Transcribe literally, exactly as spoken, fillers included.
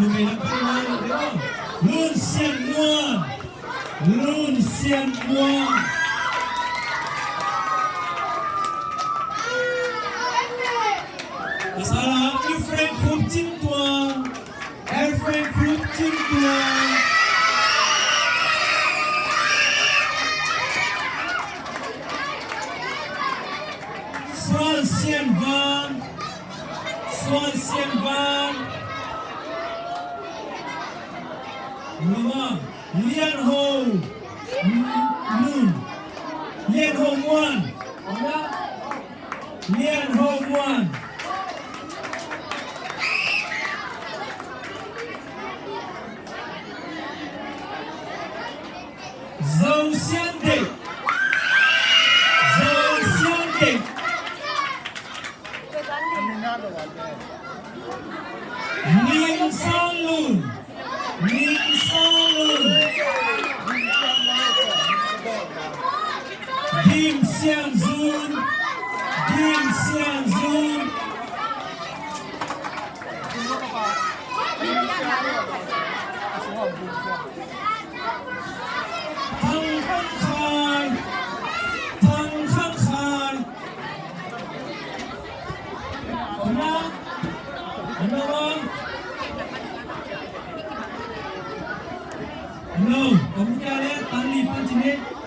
Lun Sian Muan. Lun Sian Muan. Pasal a Ephraim Khup Cin Tuang. Ephraim Khup Cin Tuang. Suan Sian Van. Suan Sian Van. Lama. Lian Ho. Nun. Lian Ho Muan. Lian Ho Muan. Zo Sian Dek. Zo Sian Dek. Ning Sang Lun. Ning Sang Lun. Dim Sian Zun. Dim Sian Zun. Thang Khang Khai. Thang Khang Khai. Ana, ana bang. Hello, kamu kya le, tang li pan cine.